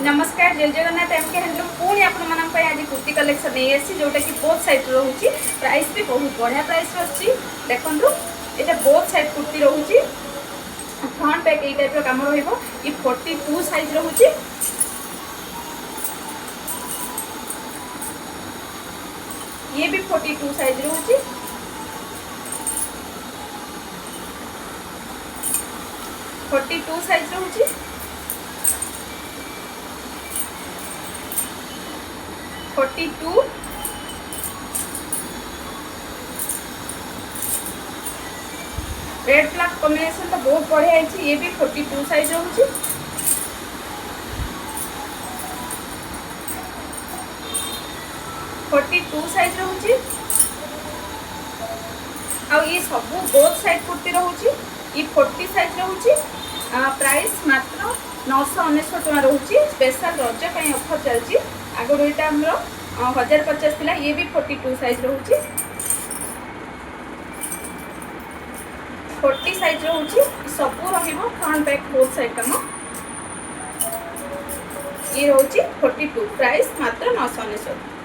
ନମସ୍କାର, ଜୟ Jagannath. M K handloom ପୁଣି ଆପଣମାନଙ୍କ ପାଇଁ ଆଜି କୁର୍ତ୍ତୀ କଲେକ୍ସନ୍ ନେଇ ଆସିଛି, ଯେଉଁଟାକି ବୋଥ୍ ସାଇଡ଼୍ ରହୁଛି। ପ୍ରାଇସ୍ ବି ବହୁତ ବଢ଼ିଆ ପ୍ରାଇସ୍ ଅଛି। ଦେଖନ୍ତୁ, ଏଇଟା ବୋଥ୍ ସାଇଡ଼୍ କୁର୍ତ୍ତୀ ରହୁଛି। ଫ୍ରଣ୍ଟ ବ୍ୟାକ୍ ଏଇ ଟାଇପ୍ର କାମ ରହିବ। ଇ 42 ସାଇଜ୍ ରହୁଛି। ଇଏ ବି 42 ସାଇଜ୍ ରହୁଛି। 42 ସାଇଜ୍ ରହୁଛି। 42। ରେଡ୍ ବ୍ଲାକ୍ କମ୍ବିନେସନ୍ ତ ବହୁତ ବଢ଼ିଆ ହେଇଛି। ଇଏ ବି 42 ସାଇଜ୍ ରହୁଛି। 42 ସାଇଜ୍ ରହୁଛି। ଆଉ ଇଏ ସବୁ ବୋଥ୍ ସାଇଡ୍ କୁର୍ତ୍ତୀ ରହୁଛି। ଇ 40 ସାଇଜ୍ ରହୁଛି। ପ୍ରାଇସ୍ ମାତ୍ର 999 ଟଙ୍କା ରହୁଛି। ସ୍ପେଶାଲ ରଜ ପାଇଁ ଅଫର୍ ଚାଲିଛି। ଆଗରୁ ଏଇଟା ଆମର 1050 ଥିଲା। ଇଏ ବି 42 ସାଇଜ୍ ରହୁଛି। 40 ସାଇଜ୍ ରହୁଛି। ସବୁ ରହିବ ଫ୍ରଣ୍ଟ ବ୍ୟାକ୍ ବୋଥ୍ ସାଇଡ୍ କାମ। ଇଏ ରହୁଛି 42, ପ୍ରାଇସ୍ ମାତ୍ର 999।